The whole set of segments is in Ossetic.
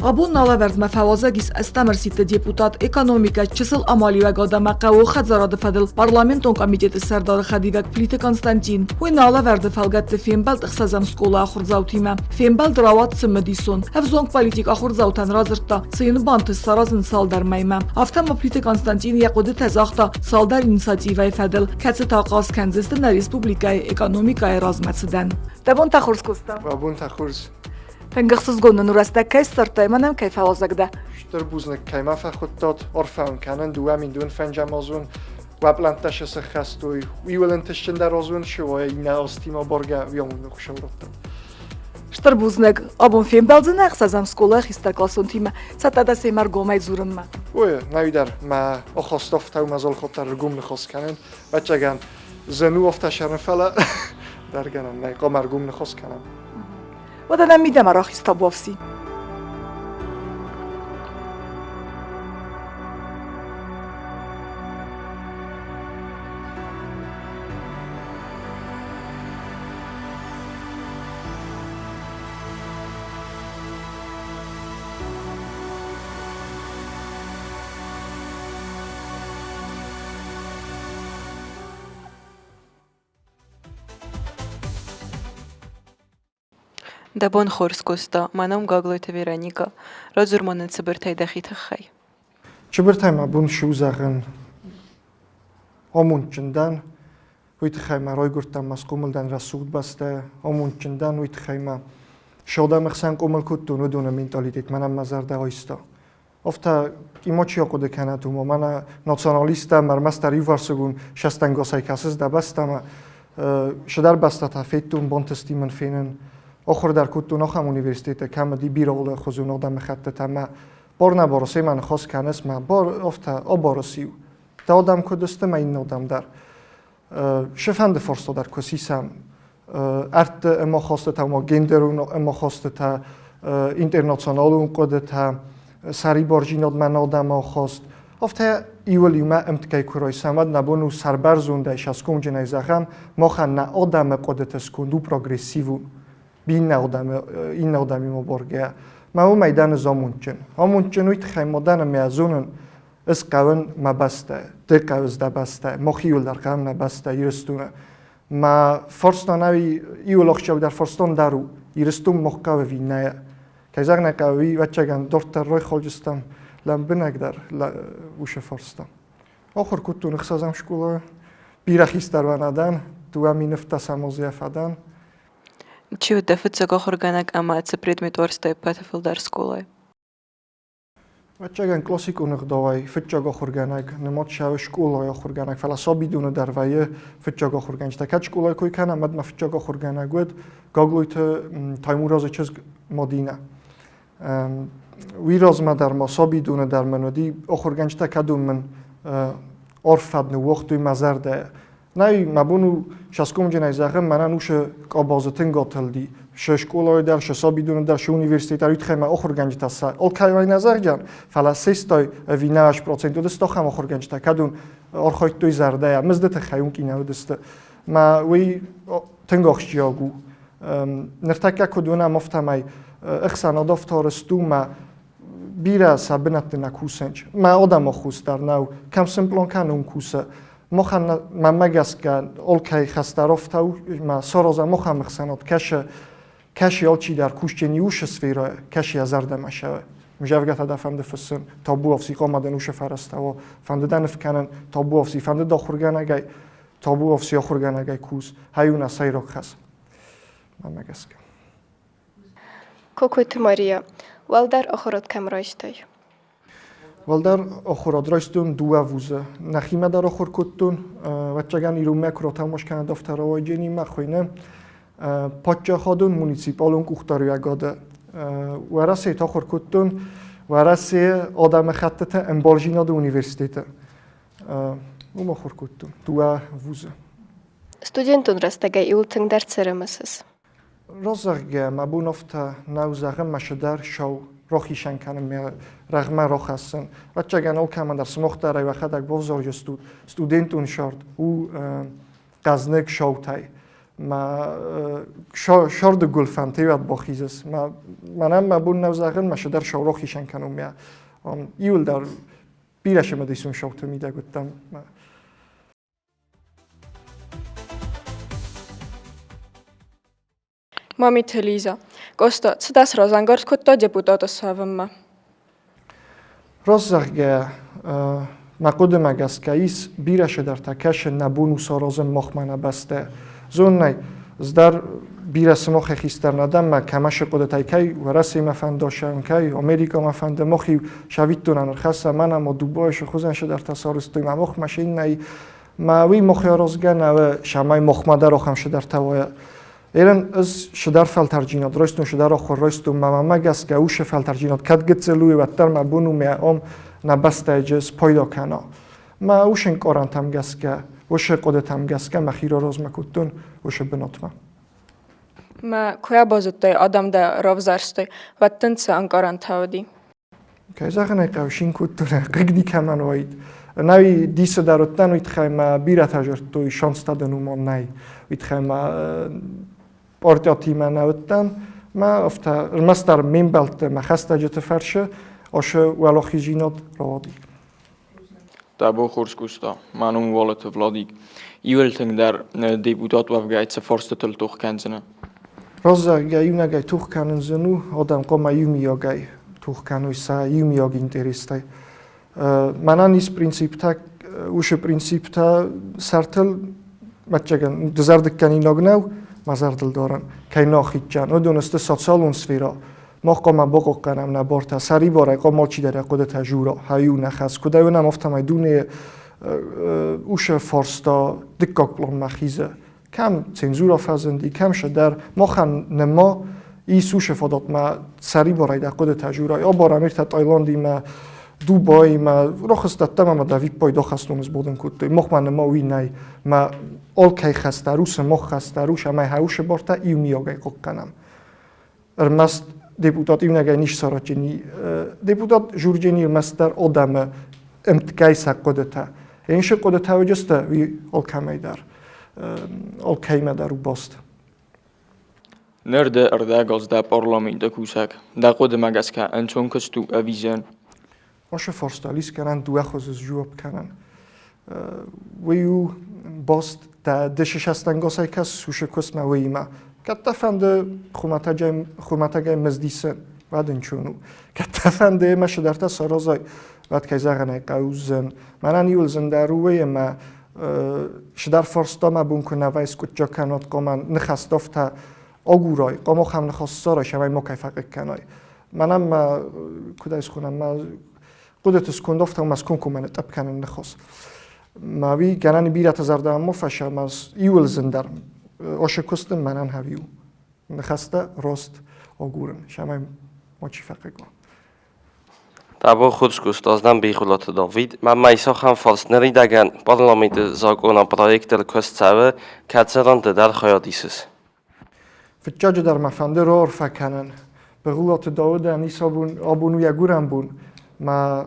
Абон нӕ алӕвӕрдмӕ фӕуазӕг ис ӕстӕм ӕрсидты депутат, экономикӕ, чысыл амалиуӕгад ӕмӕ хъӕуы хӕдзарады фӕдыл парламентон комитеты сӕрдары хӕдивӕг Плиты Константин. Уый нӕ алӕвӕрды фӕлгӕтты фембӕлд ӕхсӕзӕм скъолайы ахуырдзаутимӕ. Фембӕлд рауад цымыдисон. Ӕвзонг политик ахуырдзаутӕн радзырдта, цы йын бантыст саразын цалдӕр мӕймӕ. Афтӕ ма Плиты Константин йӕ хъуыдытӕ загъта цалдӕр инициативӕйы фӕдыл, кӕцытӕ ахъаз кӕндзысты нӕ республикӕйы экономикӕйы размӕцыдӕн. Дӕ бон та хорз, Коста. Дӕ бон та хорз. Тынг ӕхсызгон нын у рӕстӕг кӕй ссардтай ӕмӕ нӕм кӕй фӕуазӕг дӕ. Стыр бузныг, кӕй ма фӕхуыдтат, арфӕ уын кӕнын 2005 азон уӕ пълӕнттӕ сӕ сӕххӕст уой. Уый ӕнтыстджындӕр азон суа иннӕ азтимӕ баргӕ уый хуысау радтат. Стыр бузныг. Абон фембӕлдзынӕ ӕхсӕзӕм скъолайы хистӕркъласонтимӕ. Цӕттӕ дӕ семӕ ӕргомӕй дзурынмӕ? Ой, нӕуидӕр мӕ ахастофтау мӕ золхоттӕ ӕргом ныхас кӕнын. Ӕвӕццӕгӕн, зын у афтӕ сӕрын, фӕлӕ дӕргӕнӕн нӕй, хъуамӕ ӕргом ныхас кӕнӕм. Уӕдӕ нӕм мидӕмӕ рахиз табуафси. Дӕ бон хорз, Коста. Мӕ ном Гаглойты Вероникӕ. Радзур ма нын цыбыртӕй дӕхи тыххӕй. Цыбыртӕй мӕ бон цы у зӕгъын? Амондджын дӕн, уый тыххӕй мӕ райгуырдтӕн мӕ схъомыл дӕн рӕсугъд бӕстӕ. Амондджын дӕн, уый тыххӕй мӕ цы адӕмы хсӕн хъомыл кодтон, уыдоны менталитет мӕнӕн мӕ зӕрдӕ айста. Афтӕ има чи ахъуыды кӕнӕт, уымӕ мӕнӕ националисттӕ ӕмӕ ӕрмӕстдӕр иуварсыгон сӕстӕнгасӕй кӕсыс дӕ бӕстӕмӕ. Цыдӕр бӕстӕтӕ федтон, бантысти мын фенын. Ахуыр дӕр кодтон ахӕм университеты, кӕм уыди бирӕ алыхуызон адӕмыхӕттытӕ ӕмӕ бар нӕ бары, семӕ ныхас кӕныс мӕ бар, афтӕ абарыс-иу. Дӕ адӕм куыд сты мӕ иннӕ адӕм дӕр. Цыфӕнды фарста дӕр куы сисӕм, ӕртты ӕмахастытӕ, ома гендерон ӕмахастытӕ, интернационалон хъуыдытӕ, сӕрибардзинадмӕ адӕмы ахаст, афтӕ иуыл иумӕ ӕмткӕй куы райсӕм, уӕд нӕ бон у сӕрбӕрзондӕй, сӕсгомджынӕй зӕгъӕм, махӕн нӕ адӕмы хъуыдыты сконд у прогрессивон, иннӕ адӕмы, иннӕ адӕмимӕ баргӕйӕ. Мӕ уымӕй дӕн ӕз амондджын. Амондджын уый тыххӕй ма дӕн ӕмӕ зонын, Ӕз хъӕуын мӕ бӕстӕ, ды хъӕуыс дӕ бӕстӕ, мах иуылдӕр хъӕуӕм нӕ бӕстӕ Ирыстоны. Мӕ фарстан ӕви иуыл ахсджиагдӕр фарстан дӕр у, Ирыстон мах хъӕуы ӕви нӕ. Кӕй зӕгъын ӕй хъӕуы, уый ӕвӕццӕгӕн дарддӕр райхалдзыстӕм лӕмбынӕгдӕр уыцы фарста. Ахуыр кодтон ӕхсӕзӕм скъолайы, бирӕ хистӕр уӕн адӕн, 2007 азы фӕдӕн. Чи уыд дӕ фыццаг ахуыргӕнӕг ӕмӕ цы предмет уарзтай ӕппӕты фылдӕр скъолайы? Ӕвӕццӕгӕн, классикон ӕгъдауӕй фыццаг ахуыргӕнӕг нымад цӕуы скъолайы ахуыргӕнӕг, фӕлӕ сабидоны дӕр вӕййы фыццаг ахуыргӕнджытӕ. Кӕд скъолайы кой кӕнӕм, уӕд мӕ фыццаг ахуыргӕнӕг уыд Гаглойты Таймуразы чызг Мадинӕ. Уый размӕ дӕр ма сабидоны дӕр мын уыди ахуыргӕнджытӕ, кӕдон мын арф фӕд ныууагътой мӕ зӕрдӕйы. Нӕй, мӕ бон у цӕсгомджынӕй зӕгъын, мӕнӕн уыцы къабазы тынг атылди. Се скъолайы дӕр, се сабидоны дӕр, се университеты дӕр уый тыххӕй мӕ ахуыргӕнджытӕ сӕ алкӕмӕй нӕ зӕгъдзӕн, фӕлӕ сестай ӕви нӕ 8% уыдысты ахӕм ахуыргӕнджытӕ, кӕд уын архайдтой зӕрдӕйӕ, мызды тыххӕй уым къинӕ уыдысты. Мӕ уый тынг ахсджиаг у. Ныртӕккӕ куыд уынӕм, афтӕмӕй ӕхсӕнад ӕфтары стумӕ бирӕ сӕ бынӕтты нӕ кусынц. Мӕ адӕмы хъус дӕр нӕу, кӕм сын пълан кӕнын кусы. Махӕн, мӕнмӕ гӕсгӕ, алкӕй хӕс дӕр афтӕ у, мӕ саразӕм ахӕм ӕхсӕнад, кӕсы, кӕсы алчидӕр кусджын иусы сферӕйы, кӕсы йӕ зӕрдӕмӕ сӕ. Мзӕвгӕтӕ дӕ фӕнды фыссын, табуафси хъуамӕ дын усы фӕрӕзтӕ уа, фӕнды дӕ ныв кӕнын, табуафси, фӕнды дӕ ахуыргӕнӕгӕй, табуафси ахуыргӕнӕгӕй кус, хай у нӕ сӕйраг хӕс. Мӕнмӕ гӕсгӕ. Кокойты Мария, уӕлдӕр ахуырад кӕм райстай? Уӕлдӕр ахуырад райстон дыууӕ вузы. Нӕхимӕ дӕр ахуыр кодтон. Ӕвӕццӕгӕн иронмӕ куы ратӕлмац кӕнӕд афтӕ рауайдженимӕ хуыйны паддзахадон муниципалон къухдариуӕгады. Уӕрӕсейы та ахуыр кодтон Уӕрӕсейы адӕмыхӕттыты ӕмбалдзинады университеты. Уым ахуыр кодтон дыууӕ вузы. Студентон рӕстӕгӕй иуыл тынгдӕр цы ӕрымысыс? Разӕгъгӕ, мӕ бон афтӕ нӕу зӕгъын, мӕ цыдӕр сау рахицӕн кӕнын, ме рӕгъмӕ рахӕссын. Ӕвӕццӕгӕн, алкӕмӕн дӕр сымах дӕр ӕй уӕхӕдӕг бавзаргӕ стут, студентон сӕрд у хъӕзныг саутӕй. Мӕ сӕрды гуылфӕнтӕй уӕд бахизыс. Мӕнӕн мӕ бон нӕу зӕгъын, мӕ сыдӕр саурох исӕн кӕнон мӕ. Иуылдӕр бирӕ цымыдисон шоуты мидӕг уыдтӕн. Мамиты Лиза. Къоста, цы дӕ сразӕнгард кодта депутаты суӕвынмӕ? Раст зӕгъгӕ, мӕ хъуыдымӕ гӕсгӕ ис бирӕ цыдӕртӕ кӕсын нӕ бон у саразын махмӕ нӕ бӕстӕ. Зоннай, ӕз дӕр бирӕ сымахӕй хистӕр нӕ дӕн, мӕ кӕмӕ сы хъуыдытӕй кӕй Уӕрӕсемӕ фӕнда сӕн, кӕй Америкӕмӕ фӕнды, мах-иу сӕвиттонӕн ӕрхӕссӕм, мӕнӕ ма Дубайы сы хуызӕн цыдӕртӕ сарӕзтой, мӕ махмӕ се ннӕй. Мӕ уый махи аразгӕ нӕ сӕмӕй махмӕ дӕр ахӕм цыдӕртӕ уа. Ерын ӕз цыдӕр фӕлтӕрджинад райстон, цыдӕр ахуыр райстон, мӕ мамӕ гӕсгӕ уыцы фӕлтӕрджинад кӕд гыццыл у, уӕддӕр мӕ бон у мӕ ам нӕ бӕстӕйы спайда кӕна. Мӕ уыцы ӕнкъарӕнтӕм гӕсгӕ, уыцы хъуыдытӕм гӕсгӕ мӕхи раразмӕ кодтон уыцы бынатмӕ. Мӕ куы базыдтай, адӕм дӕ равзӕрстой, уӕд дын цы ӕнкъарӕнтӕ уыди? Кӕй зӕгъын ӕй хъӕуы, цин кодтон, хъыг никӕмӕн уаид. Нӕй дисы дӕр уыдтӕн, уый тыххӕй мӕ бирӕтӕ зӕрдтой, шанстӕ дын уымӕн нӕй. Уый тыххӕй мӕ пъартиатимӕ нӕ уыдтӕн. Мӕ афтӕ ӕрмӕстдӕр ме мбӕлтты, мӕ хӕстӕджыты фӕрсы асы уӕлахиздзинад рауади. Дӕ бон хорз куыста. Мӕ ном Уалыты Владик. Иуыл тынгдӕр депутат уӕвгӕй цы фарстытыл тох кӕндзынӕ? Раззаггӕ иунӕгӕй тох кӕнын зын у, адӕм хъуамӕ иумиагӕй тох кӕной сӕ иумиаг интерестӕй. Мӕнӕн ис принциптӕ, уыцы принциптӕ сӕртыл ӕвӕццӕгӕн дызӕрдыггӕнинаг нӕу, мӕ зӕрдыл дарын, кӕй нӕ ахицӕн. Уыдон сты социалон сферӕ. Мах хъуамӕ бахъахъхъӕнӕм нӕ бартӕ, сӕрибарӕй хъуамӕ алчидӕр йӕ хъуыдытӕ жура, хӕйу нӕ хӕс. Куыд ӕй уынӕм, афтӕмӕй дунейы уыцы фарста дыккаг пъланмӕ хизы. Кӕм цензура фӕзынди, кӕм сӕдӕр, махӕн нӕма ис уыцы фадатмӕ сӕрибарӕй дӕ хъуыдытӕ журай. Абарӕм иртӕ Таиландимӕ, Дубаимӕ, рохстӕттӕм ӕмӕ дӕ виппайды ахӕстоны сбадын кодтой. Махмӕ нӕма уый нӕй. Мӕ алкӕй хӕс дӕр у, цы мах хӕс дӕр у, цӕмӕй хӕусы бартӕ иумиагӕй хъахъхъӕнӕм. Ӕрмӕст депутат иунӕгӕй не ссараджыни. Депутат журджени ӕрмӕстдӕр адӕмы ӕмткӕй сӕ хъуыдытӕ. Иншы хъуыдытӕ уыдысты уый алкӕмӕй дӕр, алкӕимӕ дӕр у баст. Ныр дӕ ӕрдӕгаз дӕ парламенты кусӕг. Дӕ хъуыдымӕ гӕсгӕ ӕнцон куыст у ӕви зын? Ашы фарста лискӕнӕн дыууӕ хуызы сжуапп кӕнӕн. Уый у баст дӕ дысысӕстӕнгасӕй кӕс уышы куыстмӕ уыимӕ. Кӕд дӕ фӕнды хуымӕтӕгӕй мыздисын, уӕд ӕнцон у. Кӕд дӕ фӕнды ӕмӕ цыдӕртӕ саразай, уӕд кӕй зӕгъын ӕй хъӕуы зын. Мӕнӕн иуыл зындӕр у уый, ӕмӕ цыдӕр фарста мӕ бон куы нӕ вӕййы скъуыддзаг кӕнон, хъуамӕ ныхӕстӕ агурай, хъуамӕ ахӕм ныхас ссарай, цӕмӕй макӕй фӕхъыг кӕнай. Мӕнӕн мӕ, куыд ӕй схонӕм, мӕ хъуыдыты сконд афтӕ мӕ скомкоммӕ нытъӕпп кӕнын ныхас. Мӕ уый гӕнӕн бирӕты зӕрдӕмӕ ма фӕсӕ, мӕ иуыл зындӕр ошы куысты мӕнӕн хӕви у. Ныхӕстӕ рост агурын, цӕмӕй мачи фӕхъыг уа. Дӕ хорз куыст, ӕз Бигъуылаты Давид. Мӕнмӕ ис ахӕм фарст: ныридӕгӕн парламенты закъонопроектыл куыст цӕуы, кӕцы ранты дӕр хайад исыс? Фыццаджыдӕр мӕ фӕнды раарфӕ кӕнын. Бигъуылаты Дауыдӕн ис абон у йӕ гуырӕн бон. Мӕ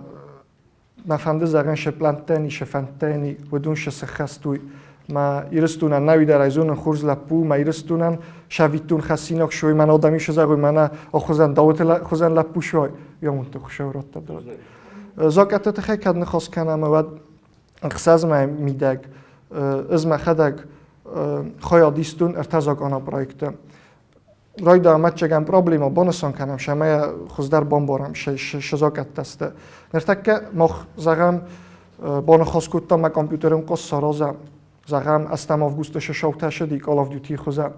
мӕ фӕнды зӕгъын се пълӕнттӕ ни, се фӕндтӕ ни, уыдон се сӕххӕст уй. Мӕ Ирыстонӕн нӕуидӕр ӕй зонын хорз лӕппу, мӕ Ирыстонӕн сӕвиттон хӕссинаг суй, мӕн адӕми се зӕгъуй, мӕнӕ ахуызӕн Дауыты хуызӕн лӕппу суай. Йомунты Хуыцау радта дӕр. Закъӕтты тыххӕй кӕд ныхас кӕнӕм, уӕд ӕхсӕз мӕй мидӕг ӕз мӕхӕдӕг хайад истон ӕртӕ закъонопроекты. Райда ӕмӕццӕгӕн проблема банысан кӕнӕм, цӕмӕй хуыздӕр бамбарӕм сӕ закъӕттӕ сты. Ныртӕккӕ мах зӕгъӕм, баныхас кодтам мӕ компьютерон къос саразӕм. Зӕгъӕм, ӕстӕм августы сӕ сыди Call of Duty хуызӕн.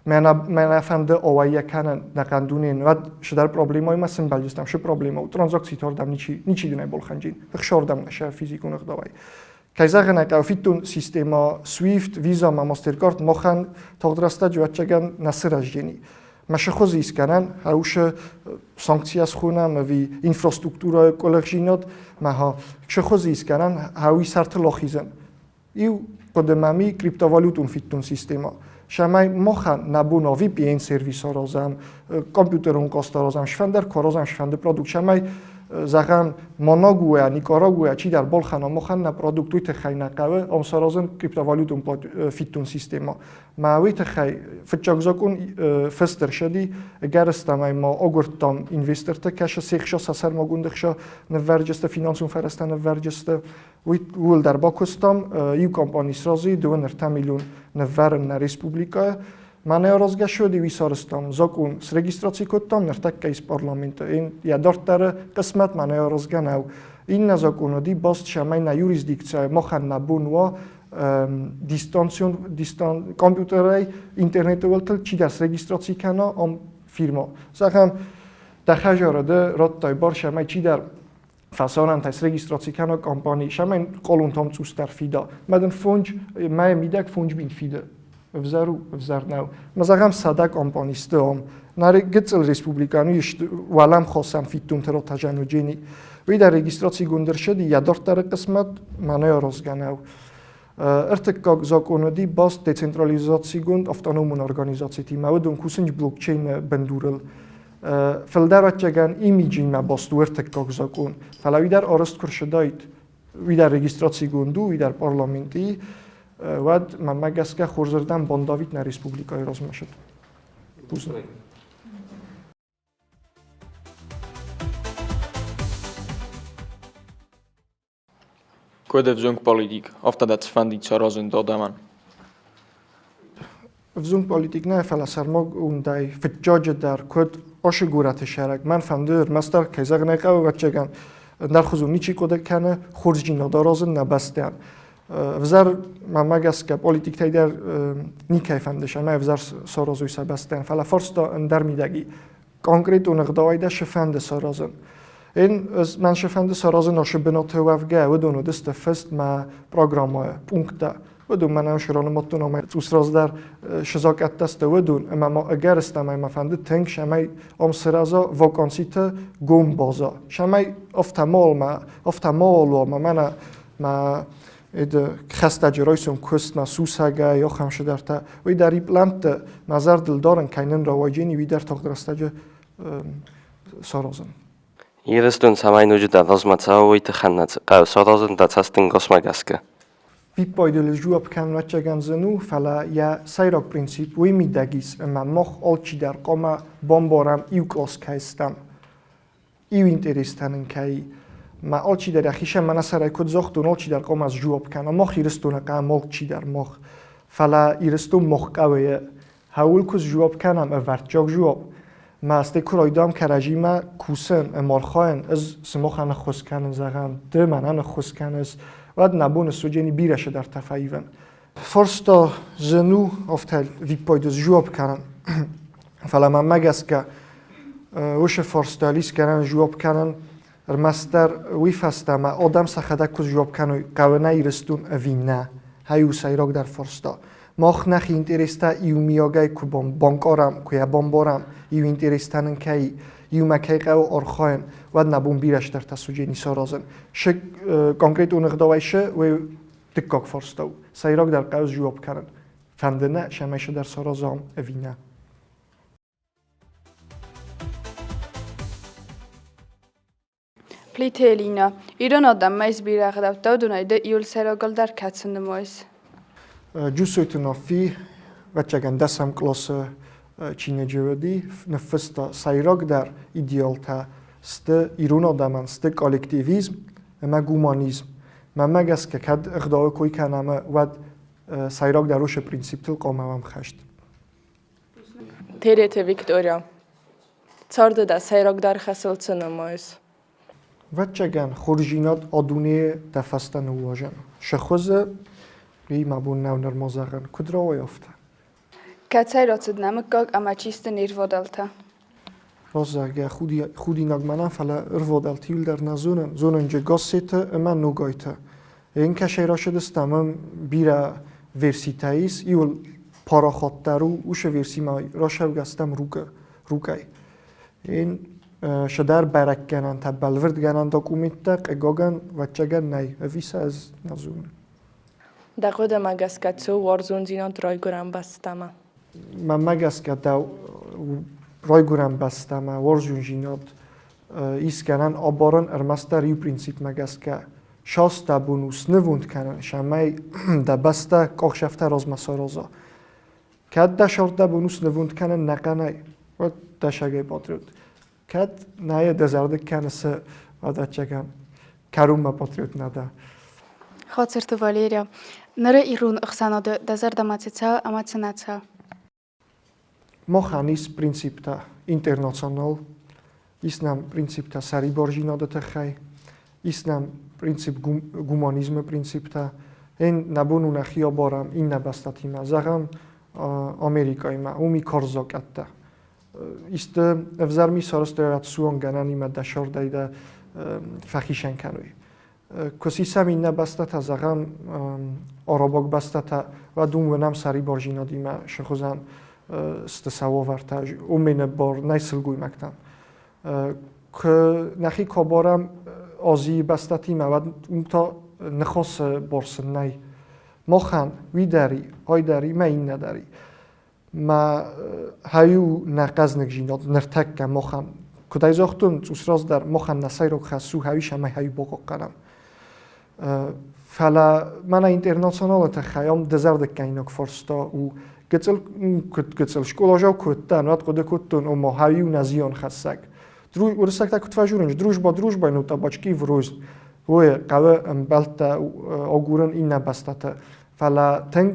Мӕнӕ фӕнды ауӕййӕ кӕнын нӕхъӕн дунейӕн, уӕд цыдӕр проблемӕимӕ сымбӕлдыстӕм, шы проблема у, транзакциты ӕрдӕм ничи, ничи дын ӕй балхӕнджин, ӕхсӕрдӕм нӕ сӕ физикон ӕгъдауӕй. Кӕй зӕгъын ӕй хъӕуы, фиддон системӕ SWIFT, Visa ӕмӕ MasterCard махӕн тагъд рӕстӕджы ӕвӕццӕгӕн нӕ сырӕзджени. Мӕ хуызы искӕнӕн, хӕусы санкцийӕ схонӕм ӕви инфраструктурӕйы къуылыхдзинад, мӕ ха шы хуызы искӕнӕн, хӕуи сӕртыл ахизӕн. Иу хъуыды мӕм и криптовалютон фиддон системӕ. Цӕмӕй махӕн нӕ бон VPN сервис аразӕм, компьютерон къаст аразӕм, сфӕндӕр куы аразӕм, сфӕнды продукт, цӕмӕй Зӕгъӕм, Манагуӕ, Никарагуӕ чидӕр балхӕна махӕн нӕ продукт, уый тыххӕй нӕ хъӕуы ам саразын криптовалютон фиддон системӕ. Мӕ уый тыххӕй фыццаг закъон фыст ӕрцыди, ӕгӕрыстӕмӕй ма агуырдтам инвесторты, кӕсы се хсӕ сӕ сӕрмагонд ӕхца ныввӕрджысты, финансон фӕрӕзтӕ ныввӕрджысты. Уый ууыл дӕр бакуыстам. Иу компани сразы 2-3 миллион ныввӕрын нӕ республикӕйы. Мӕнӕ аразгӕ суыди, уый сарӕзтам. Закъон срегистраци кодтам, ныртӕккӕ ис парламенты. Йӕ дарддӕры хъысмӕт мӕнӕ аразгӕ нӕу. Иннӕ закъон уыди баст, цӕмӕй нӕ юрисдикцийӕ махӕн нӕ бон уа дистанцион дистан, компьютерӕй интернеты уылтыл чидӕр срегистраци кӕна ам фирма. Зӕгъӕм, дӕ хӕдзары радтай бар, цӕмӕй чидӕр фӕсарӕнтӕй срегистраци кӕна компани, цӕмӕй хъалонтӕм цъусдӕр фида. Мӕ дын фондз, мӕйы мидӕг 5 000 фиды. Ӕвзӕр у, ӕвзӕр нӕу. Мӕ зӕгъӕм, 100 компани сты ам. Нӕ гыццыл республикӕйӕн ис уӕлӕмхасӕн фиддонты ротӕзӕн уыджени. Уый дӕр регистрацигонд ӕрцыди, йӕ дарддӕры хъысмӕт мӕнӕй аразгӕ нӕу. Ӕртыккаг закъон уыди баст децентрализацигонд автономон организацитимӕ. Уыдон кусынц блокчейны бындурыл. Фылдӕр ӕвӕццӕгӕн имиджимӕ баст у ӕртыккаг закъон. Фӕлӕ уый дӕр арӕзт куы рцыдаид, уый дӕр регистрацигонд у, уый дӕр парламенты, уӕд, мӕнмӕ гӕсгӕ, хорзырдӕм бандавид нӕ республикӕйы размӕцыд. Бузныг. Куыд ӕвзонг политик, афтӕ дӕ цыфӕнды саразын дӕ адӕмӕн? Ӕвзонг политик нӕ, фӕлӕ сӕрмагондӕй фыццаджы дӕр куыд ашы горӕты сӕрӕг. Мӕн фӕнды ӕрмӕстдӕр, кӕй зӕгъын ӕй хъӕуы, ӕвӕццӕгӕн, ӕндӕрхуызон ничи хъуыды кӕны, хорздзинад аразын нӕ бӕстӕйӕн. Ӕвзӕр, мӕнмӕ гӕсгӕ, политиктӕй дӕр никӕй фӕнды, цӕмӕй ӕвзӕр саразой сӕ бӕстӕйӕн, фӕлӕ фарста ӕндӕр мидӕги. Конкретон ӕгъдауӕй дӕ цы фӕнды саразын. Эн мӕн цы фӕнды саразын ашы бынаты уӕвгӕ, уыдон уыдысты фыст мӕ программӕйы пункттӕ. Уыдон мӕнӕн сранымадтон ӕмӕ цъус раздӕр цы закъӕттӕ сты, уыдон. Ӕмӕ ма ӕгӕрыстӕмӕй мӕ фӕнды тынг, цӕмӕй ам сырӕза ваканситы гом база. Цӕмӕй афтӕ ма афтӕ ма уа, ӕмӕ мӕнӕ мӕ хӕстӕджы райсом куыстмӕ сусӕгӕй, ахӕм цыдӕртӕ. Уый дӕр и пълӕнтты мӕ зӕрдыл дарын, кӕй нын рауайджени, уый дӕр тагъд рӕстӕджы саразын. Ирыстон цӕмӕй ноджыдӕр размӕ цӕуа, уый тыххӕн нӕ хъӕуы саразын дӕ цӕстӕнгасмӕ гӕсгӕ. Виппайды жуапп кӕнын ӕвӕццӕгӕн зын у, фӕлӕ йӕ сӕйраг принцип уый мидӕг ис, ӕмӕ мах алчидӕр хъуамӕ бамбарӕм иу кълас кӕй стӕм. Иу интерестӕ нын кӕй ма алчидӕр йӕхицӕн мӕнӕ сӕрӕй куыд загътон, алчидӕр хъуамӕ сжуапп кӕна. Мах Ирыстоны хъӕуӕм алчидӕр мах. Фӕлӕ Ирыстон мах хъӕуы. Хӕуыл куы сжуапп кӕнӕм ӕвӕрццаг жуапп, ма стӕй куы райдайӕм кӕрӕдзимӕ кусын ӕмӕ архайын, ӕз сымахӕн ӕххуыс кӕнын, зӕгъӕм, ды мӕнӕн ӕххуыс кӕныс, уӕд нӕ бон суыдзӕни бирӕ цыдӕртӕ фӕивын. Фарста зын у афтӕ виппайды сжуапп кӕнын. Фӕлӕ мӕнмӕ гӕсгӕ уыцы фарста искӕнӕн жуапп кӕнын ӕрмӕстдӕр уый фӕстӕ ӕмӕ адӕм сӕхӕдӕг куы жуапп кӕной, хъӕуы нӕ Ирыстон ӕви нӕ, ай у сӕйрагдӕр фарста. Мах нӕхи интерестӕ иумиагӕй куы банкъарӕм, куы йӕ бамбарӕм, иу интерестӕ нын кӕй иумӕ кӕй хъӕуы архайын, уӕд нӕ бон бирӕ стыртӕ суджени саразын. Шы конкретон ӕгъдауӕй шы, уый дыккаг фарста у. Сӕйрагдӕр хъӕуы жуапп кӕнын. Фӕнды нӕ, цӕмӕй цыдӕр саразӕм ӕви нӕ. Плиты Элинӕ, ирон адӕммӕ ис бирӕ ӕгъдӕуттӕ, уыдонӕй дӕ иуыл сӕйрагылдӕр кӕцы нымайыс? Джусойты Нафи, ӕвӕццӕгӕн, дӕсӕм къласы чиныджы уыди, ныффыста сӕйрагдӕр идеалтӕ сты ирон адӕмӕн сты коллективизм ӕмӕ гуманизм. Мӕнмӕ гӕсгӕ, кӕд ӕгъдауы кой кӕнӕм, уӕд сӕйрагдӕр уыцы принциптыл хъуамӕ уӕм хӕст. Тереты Виктория. Царды дӕ сӕйрагдӕр хӕсыл цы нымайыс? Ӕвӕццӕгӕн, хорздзинад а дунейы дӕ фӕстӕ ныууазӕн. Цы хуызы, уый мӕ бон нӕу нырма зӕгъын. Куыд рауайа афтӕ? Кӕцӕй рацыд нӕ мыггаг ӕмӕ чи сты не рвадӕлтӕ? Раст зӕгъгӕ, худинаг мӕнӕн, фӕлӕ ӕрвадӕлты иуылдӕр нӕ зонын. Зонын джы Гассеты ӕмӕ Ногайты. Ын кӕсӕй рацыдыстӕм, ам бирӕ верситӕ ис. Иуыл парахатдӕр у, уыцы версимӕ рацӕугӕ стӕм рукъӕй. Ын цыдӕр бӕрӕггӕнӕнтӕ, бӕлвырдгӕнӕн документтӕ, хъыгагӕн, ӕвӕццӕгӕн нӕй. Ӕви сӕ ӕз нӕ зонын. Дӕ хъуыдымӕ гӕсгӕ цы у уарзондзинад райгуырӕн бӕстӕмӕ? Мӕнмӕ гӕсгӕ дӕ райгуырӕн бӕстӕмӕ уарзондзинад. Ис гӕнӕн абарын ӕрмӕстдӕр иу принципмӕ гӕсгӕ. Сас дӕ бон у снывонд кӕнын, цӕмӕй дӕ бӕстӕ къахсӕфтӕ размӕ сараза. Кӕд дӕ сӕрд дӕ бон у снывонд кӕнын нӕхъӕнӕй, уӕд дӕсӕгай патриот. Кӕд нӕ дӕ зӕрдыг кӕныс, ӕвӕццӕгӕн, кӕронмӕ патриот нӕ дӕ. Хацырты Валерия, ныры ирон ӕхсӕнады дӕ зӕрдӕмӕ цы цӕуы ӕмӕ цы нӕ цӕуы? Махӕн ис принциптӕ интернационал, ис нӕм принциптӕ сӕрибардзинады тыххӕй, ис нӕм принцип гуманизмы принциптӕ. Эн нӕ бон у нӕхи абарӕм иннӕ бӕстӕтимӕ, зӕгъӕм, Америкӕимӕ, уым и карз закъӕттӕ. Исты ӕвзӕр ми сарӕзтой рацуон гӕнӕнимӕ дӕ сӕрдӕй дӕ фӕхицӕн кӕной. Куы сисӕм иннӕ бӕстӕтӕ, зӕгъӕм, арабаг бӕстӕтӕ, уӕд уым уынӕм сӕрибардзинадимӕ сыхуызӕн сты сӕ уавӕртӕ, уымӕн бар нӕй сылгоймӕгтӕн. Куы нӕхи куы абарӕм Азийы бӕстӕтимӕ, уӕд уым та ныхасы бар сын нӕй. Махӕн уый дӕр и, ай дӕр и, мӕ иннӕ дӕр и. Мӕ хӕю нӕ хъӕзныгдзинад ныртӕккӕ махӕн, куыд ӕй загътон цъус раздӕр, махӕн нӕ сӕйраг хӕс у хӕуис ӕмӕ хӕю бахъахъхъӕнӕм. Фӕлӕ мӕнӕ интернационалы тыххӕй ам дызӕрдыггӕнинаг фарста у. Гыццыл, куыд гыццыл скъоладзау куы уыдтӕн, уӕд хъуыды кодтон, ома хӕю нӕ зианхӕссӕг. Уырыссӕгтӕ куыд фӕзурынц, дружба дружбой, ну табачки врознь. Уый хъӕуы ӕмбӕлттӕ агурын иннӕ бӕстӕты. Фӕлӕ тынг,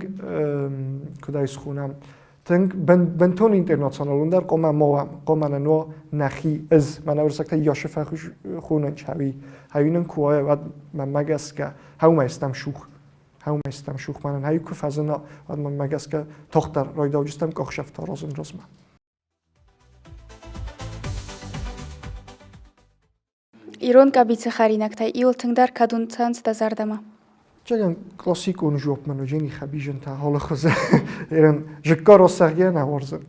куыд ӕй схонӕм, тынг бынтон интернационалон дӕр хъуамӕ ма уӕм, хъуамӕ нын уа нӕхи ӕз. Мӕнӕ уырыссӕгтӕ Яшы фӕхонынц, хӕуи. Хӕуи нын куы уа, уӕд мӕнмӕ гӕсгӕ, хӕумӕ стӕм сух. Хӕумӕ стӕм сух. Мӕнӕн хӕуи куы фӕзына, уӕд мӕнмӕ гӕсгӕ тагъддӕр райдауджыстӕм къахсӕфтӕ аразын размӕ. Ирон къӕбицы хӕринӕгтӕй иуыл тынгдӕр кӕд уын цӕуынц дӕ зӕрдӕмӕ? Чаган классикон жуапмӕн уыджени хӕбизынтӕ алыхуызы. Ерын зыкка росӕгъгӕ нӕ уарзын,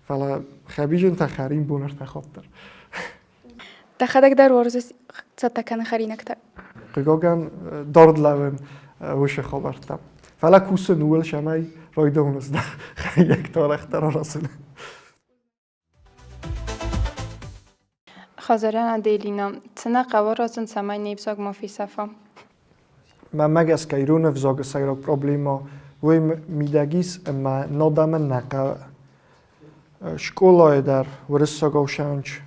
фӕлӕ хӕбизынтӕ хӕрин бон ӕртӕ хатт дӕр. Дӕхӕдӕг дӕр уарзыс цӕттӕ кӕнын хӕринӕгтӕ? Хъыгагӕн, дард лӕууын уыцы хабӕрттӕм. Фӕлӕ кусын ууыл, цӕмӕй райдайон ӕз дӕр хӕринӕгтӕ арӕхдӕр аразын. Хазарян Аделина, цы нӕ хъӕуы аразын, цӕмӕй не взаг ма фесӕфа? Мӕнмӕ гӕсгӕ ирон ӕвзагы сӕйраг проблемӕ уый мидӕг ис, ӕмӕ нодӕмӕн нӕ хъӕуы. Скъолайы дӕр уырыссагау сӕнч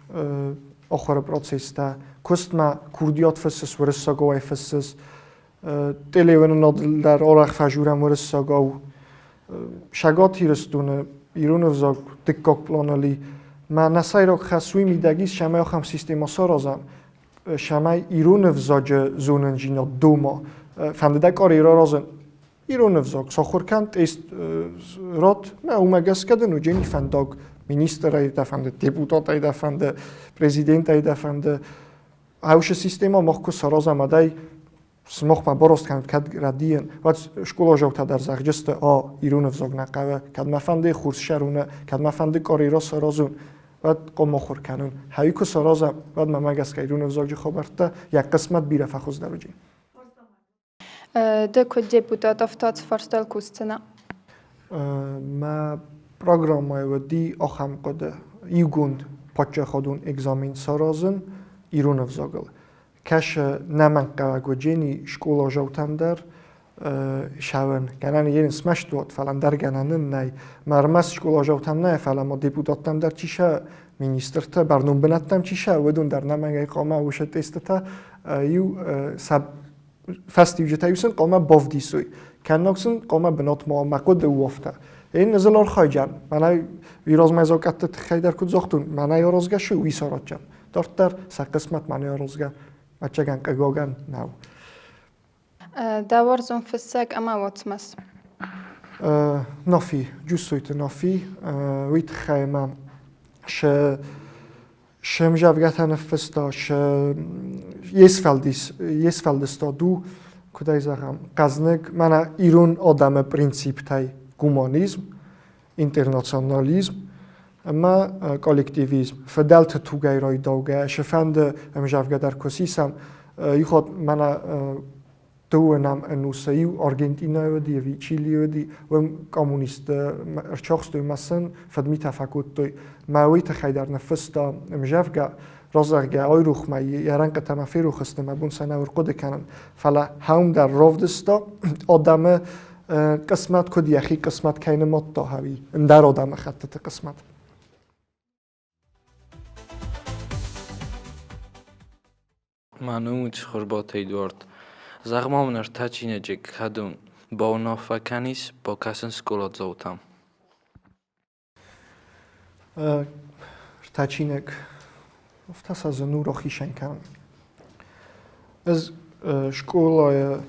ахуыры процесстӕ, куыстмӕ курдиат фыссыс, уырыссагау ӕй фыссыс, телеуынынадыл дӕр арӕх фӕзурӕм уырыссагау. Цӕгат Ирыстоны ирон ӕвзаг дыккаг пъланыл и. Мӕ нӕ сӕйраг хӕс уый мидӕг ис, цӕмӕй ахӕм системӕ саразӕм, цӕмӕй ирон ӕвзаджы зонындзинад дома. Фӕнды дӕ карьерӕ аразын, ирон ӕвзаг сахуыр кӕн, тест ратт, мӕ уымӕ гӕсгӕ дын уыджени фӕндаг министрӕй дӕ фӕнды, депутатӕй дӕ фӕнды, президентӕй дӕ фӕнды. Аушы системӕ мах куы саразӕм, адӕй сымахмӕ бараст кӕнут, кӕд рӕдийын, уӕд скъоладзаутӕ дӕр зӕгъджысты, а, ирон ӕвзаг нӕ хъӕуы, кӕд мӕ фӕнды хорз сӕруны, кӕд мӕ фӕнды карьерӕ саразын, уӕд хъуамӕ ахуыр кӕнын. Хӕй куы саразӕм, уӕд мӕмӕ гӕсгӕ ирон ӕвзаджы хабӕрттӕ йӕ хъысмӕт бирӕ фӕхуыздӕр уыди. Ды куыд депутат, афтӕ цы фарстайыл кусдзынӕ? Мӕ программӕйы уыди ахӕм хъуыды: иугонд паддзахадон экзамен саразын ирон ӕвзагыл. Кӕсы нӕмӕнгхъӕуӕг уыджени скъоладзаутӕн дӕр сӕвӕн. Гӕнӕн йе смӕст уӕд, фӕлӕ ӕндӕр гӕнӕн ын нӕй. Мӕ ӕрмӕст скъоладзаутӕм нӕ, фӕлӕ ма депутаттӕм дӕр чи сӕ, министртӕ, бӕрнон бынӕттӕм чи сӕ, уыдон дӕр нӕмӕнгӕй хъуамӕ уыцы тестытӕ иу сӕ фӕстиуджытӕ иу сын хъуамӕ бавдисой. Кӕнног сын хъуамӕ бынат ма мӕ хъуыды у афтӕ. Эн нызыл архайджан, мӕнӕ уый закъӕтты тыххӕй дӕр куыд загътон, мӕнӕ аразгӕ шы, уый саразджан. Дарддӕр сӕ хъысмӕт мӕнӕ аразгӕ, ӕцӕгӕн хъыгагӕн нӕу. Дӕ уарзон фыссӕг ӕмӕ уацмыс? Нафи, Джусойты Нафи, уый тыххӕй мӕ се мзӕвгӕтӕ ныффыста, се йе сфӕлдыстад у, куыд ӕй зӕгъӕм, хъӕзныг, мӕнӕ ирон адӕмы принциптӕй гуманизм, интернационализм ӕмӕ коллективизм. Фыдӕлты тугӕй райдаугӕ, цы фӕнды ӕмзӕвгӕ дӕр куы сисӕм, иу хатт мӕнӕ дыууынӕм ӕнусы иу Аргентинӕйы уыди ӕви Чилийы уыди, уым коммунистты ӕрцахстой мӕ сын фыдмитӕ фӕкодтой. Мӕ уый тыххӕй дӕр ныффыста ӕмзӕвгӕ. Розӕгъгӕ, айрох мӕ йӕ рӕнхъытӕ мӕ ферох сты, мӕ бон сӕ нӕ ӕрхъуыды кӕнын. Фӕлӕ хӕум дӕр равдыста, адӕмы хъысмӕт куыд йӕхи хъысмӕт кӕй нымадта, ӕви ӕндӕр адӕмы хӕттыты хъысмӕт. Мӕ ном у Цхуырбаты Эдуард. Зӕгъ-ма мын ӕртӕ чиныджы, кӕдон бауынаффӕ кӕнис бакӕсын скъоладзаутӕм? Ӕртӕ чиныг. Афтӕ сӕ зын у рахицӕн кӕнын. Ӕз скъолайы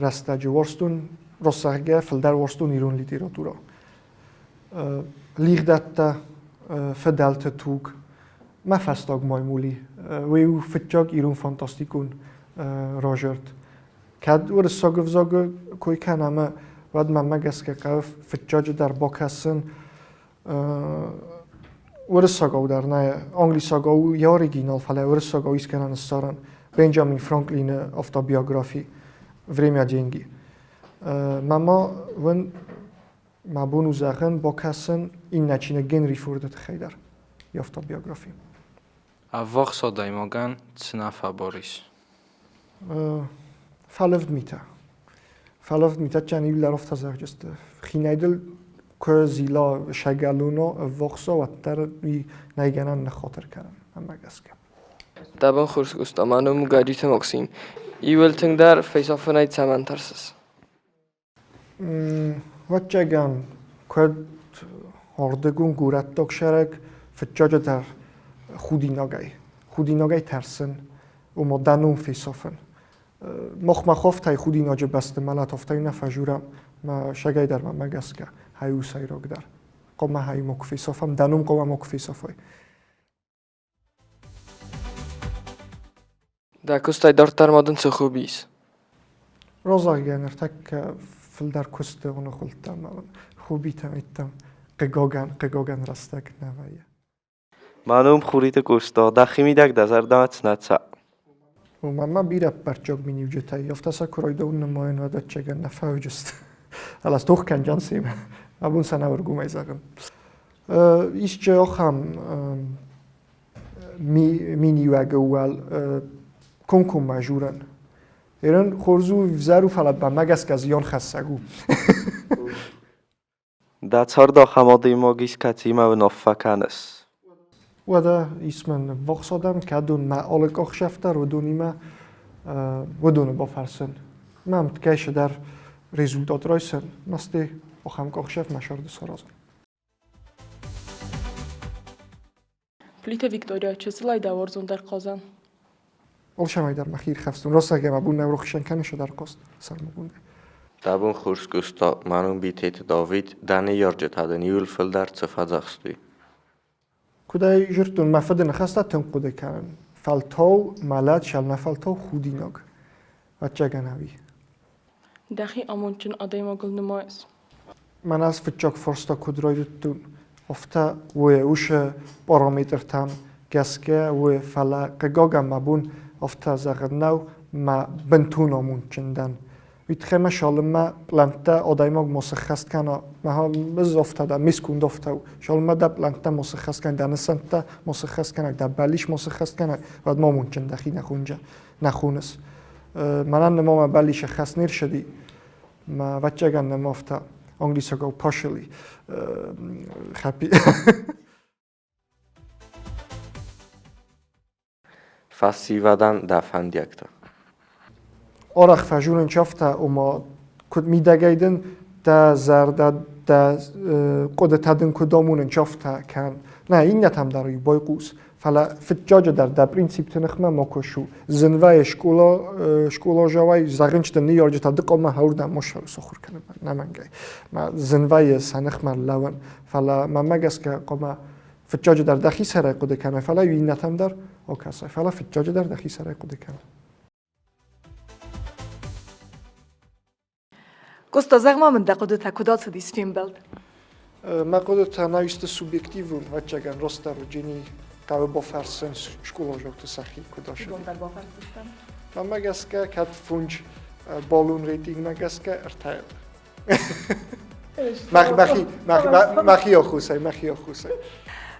рӕстӕджы уарзтон росӕггӕ, фылдӕр уарзтон ирон литературӕ. Лигъдӕттӕ, фыдӕлты туг, мӕ фӕстаг маймули. Уый у фыццаг ирон фантастикон разӕрд. Кӕд уырыссаг ӕвзагы кой кӕнӕм, уӕд мӕнмӕ гӕсгӕ хъӕуы фыццаджыдӕр бакӕсын уырыссагау дӕр нӕ, англисагау йӕ оригинал, фӕлӕ уырыссагау искӕнӕн ссарын Бенджамин Франклины автобиографи «Время деньги». Мӕ уын мӕ бон у зӕгъын, бакӕсын иннӕ чиныг Генри Форды тыххӕй дӕр, йӕ автобиографи. Ӕввахс адӕймагӕн цы нӕ фӕбар ис? Фӕлывд митӕ. Фӕлывд митӕ чан иулӕр афтӕ зӕгъджысты. Хинӕй дыл куы зила сӕгӕлуно ӕввахсо, уӕддӕр уый нӕй гӕнӕн ныххатыр кӕнын, ӕмӕ гӕсгӕ. Дӕ бон хорз, Къоста, мӕ ном у Гаджиты Максим. Иуыл тынгдӕр фесафынӕй цӕмӕн тӕрсыс? Ӕвӕццӕгӕн, куыд ардыгон горӕттаг сӕрӕг фыццаджыдӕр худинагӕй. Худинагӕй тӕрсын, ома дӕ ном фесафын. Мах махофтӕй худинаджы бӕсты мӕлӕт афтӕ нӕ фӕжурӕм, мӕ сагӕй дӕр мӕмӕ гӕсгӕ, хай у сӕйрагдӕр. Хъуамӕ хай ма куы фесафӕм, дӕ ном хъуамӕ ма куы фесафай. Дӕ куыстӕй дарддӕр ма дын цы хобби ис? Розагӕ ныртӕккӕ фылдӕр куысты аныгъуылдтӕн ӕмӕ хоббитӕм йедтӕм хъыгагӕн, хъыгагӕн рӕстӕг нӕ вӕййы. Мӕ ном Хуриты Къоста, дӕхимидӕг дӕ зӕрдӕмӕ цы нӕ цӕуы? Уымӕн ма бирӕ ӕппӕрццаг миниуджытӕ и, афтӕ сӕ куы райдайон нымайын, уӕд ӕвӕццӕгӕн нӕ фӕуыдзысты. Ӕлӕ тох кӕнджан семӕ. Абон сӕ нӕ ӕргомӕй зӕгъын. Исчи ахӕм миниуӕг ӕууӕл комкоммӕ журӕн. Ерын хорз у, ӕвзӕр у, фӕлӕ мӕнмӕ гӕсгӕ зианхӕссӕг у. Дӕ царды ахӕм адӕймаг ис, кӕцыимӕ уынаффӕ кӕныс? Уӕдӕ ис мын ӕввахс адӕм, кӕдон мӕ алы къахсӕф дӕр уыдонимӕ уыдоны бафӕрсын. Мӕ ӕмткӕй дӕр результат райсын, мӕсты ахӕм къахсӕф мӕ сӕрды саразын. Плиты Виктория, чысылӕй дӕ уарзондӕр хъазӕн. Алцӕмӕй дӕр мӕхи ирхӕфстон. Росагӕ мӕ бон нӕ рохсӕн кӕны сӕдӕр хъазт сӕрмагондӕй. Дӕ бон хорз куыста, мӕ ном Битеты Давид, дӕ ныййарджытӕ дын иуыл фылдӕр цы фӕдзӕхстой? Куыд ӕй зыдтон, мӕ фыды ныхӕстӕ тынг хъуыды кӕнын. Фӕлтау мӕлӕт, шӕлмӕ фӕлтау худинаг. Ӕвӕццӕгӕн ӕви? Дӕхи амондджын адӕймагыл нымайыс? Мӕнӕ ӕз фыццаг фарста куыд райдыдтон, афтӕ уый уыцы параметртӕм гӕсгӕ уый, фӕлӕ хъыгагӕн мӕ бон афтӕ зӕгъын нӕу, мӕ бынтон амондджын дӕн. Уый тыххӕй мӕ цалынмӕ пълӕнттӕ адӕймаг ма сыххӕст кӕна, ӕз афтӕ дӕн, ме сконд афтӕ у, цалынмӕ дӕ пълӕнттӕ ма сыххӕст кӕнай, дӕ нысӕнттӕ ма сыххӕст кӕнай, дӕ бӕллиц ма сыххӕст кӕнай, уӕд ма амондджын дӕхи нӕ хонджа, нӕ хоныс. Мӕнӕн нырма мӕ бӕллиц ӕххӕст не рцыди, Мӕ ӕвӕццӕгӕн нӕм афтӕ англисагау partially happy. Фӕсивӕдӕн дӕ фӕндиӕгтӕ. Арӕх фӕзонын афтӕ, ома куыд мидӕгӕй дын дӕ зӕрдӕ, дӕ хъуыдытӕ дын куыд амонын афтӕ кӕн. Нӕ, иннӕтӕм дӕр иу байхъус. Фӕлӕ фыццаджыдӕр дӕ принципты ныхмӕ макуы су. Зынвӕйы скъола, скъолазауӕй зӕгъынч дын ныййарджытӕ ды хъуамӕ хӕрдӕм ма сахуыр кӕнын нӕмӕнгӕй. Мӕ зынвӕйы сӕ ныхмӕ лӕууын. Фӕлӕ мӕнмӕ гӕсгӕ хъуамӕ фыццаджыдӕр дӕхи сӕрӕй хъуыды кӕнай, фӕлӕ иннӕтӕм дӕр окӕсай. Фӕлӕ фыццаджыдӕр дӕхи сӕрӕй хъуыды кӕн. Къоста, зӕгъ-ма мын дӕ хъуыдытӕ, куыд ацыдис фембӕлд? Мӕ хъуыдытӕ нӕ субъективон, ӕвӕццӕгӕн, растдӕр Джени хъӕуы бафӕрсын скъоладзауты сӕхи куыд ацыди. Бафӕрсдзыстӕм. Мӕнмӕ гӕсгӕ, кӕд фунч баллон рейтингмӕ гӕсгӕ ӕртӕйыл. Мӕхи оххусӕй, мӕхи оххусӕй.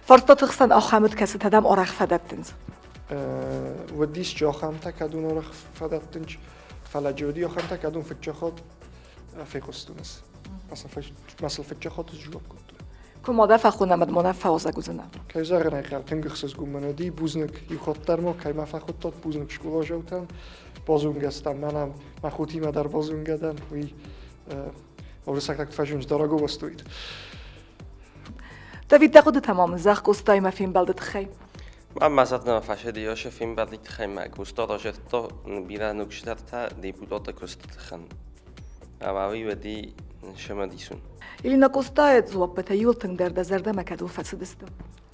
Фарстаты хсӕн ахӕм уыд, кӕцытӕ дӕм арӕх фӕдӕттынц. Уыдис ахӕмтӕ, кӕдон арӕх фӕдӕттынц, фӕлӕ уыди ахӕмтӕ, кӕдон фыццаг хатт фехъуыстон ӕз. Мӕ сыл фыццаг хатт сдзуапп кодтон. Куы ма дӕ фӕхонӕм, ӕд ма нӕ фӕуазӕг уыдзынӕ. Кӕй зӕгъын ӕй хъӕуы, тынг ӕхсызгон мын уыди. Бузныг иу хатт дӕр ма, кӕй мӕ фӕхуыдтат, бузныг скъоладзаутӕн. Базонгӕ стӕм, мӕнӕ мӕ хотимӕ дӕр базонгӕ дӕн, уый уырыссаг фӕзынц дорого стоит. Давид, дӕ хъуыдытӕ ма мын зӕгъ Къостаимӕ фембӕлды тыххӕй. Мӕ мӕ зӕрдӕмӕ фӕцыди Иосиф фембӕлды тыххӕй мӕ Къоста разырдта бирӕ ног цыдӕртӕ депутаты куысты тыххӕн. Ӕмӕ уый уыди цымыдисон. Елена Къостайы дзуаппытӕ иуыл тынгдӕр дӕ зӕрдӕмӕ кӕдыл фӕцыдысты?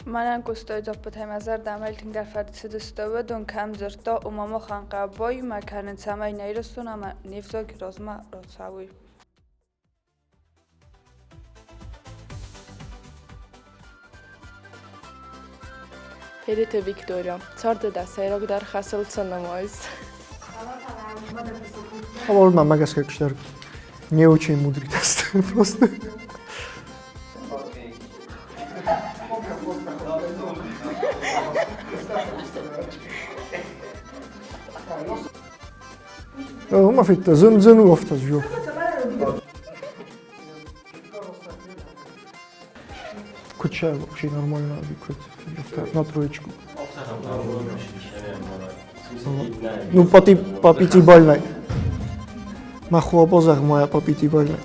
Мӕнӕн Къостайы дзуаппытӕ мӕ зӕрдӕмӕ тынгдӕр фӕцыдысты, уыдон кӕм дзырдта, уымӕ махӕн хъӕбоимӕ кӕнын, цӕмӕй нӕ Ирыстон ӕмӕ не взаг размӕ рацӕуой. Тедеты Виктория, царды дӕ сӕйрагдӕр хӕсыл цы нымайыс? Мӕ гӕсгӕ куыстдӕр не очень мудрый тест просто. Уымӕ федта, зын зын у афтӕ зю. Куыд сӕ вообще нормально ӕви куыд? Афтӕ на троечку. Ну, по, по пятибалльной. Махуа базар моя по пятибалльной.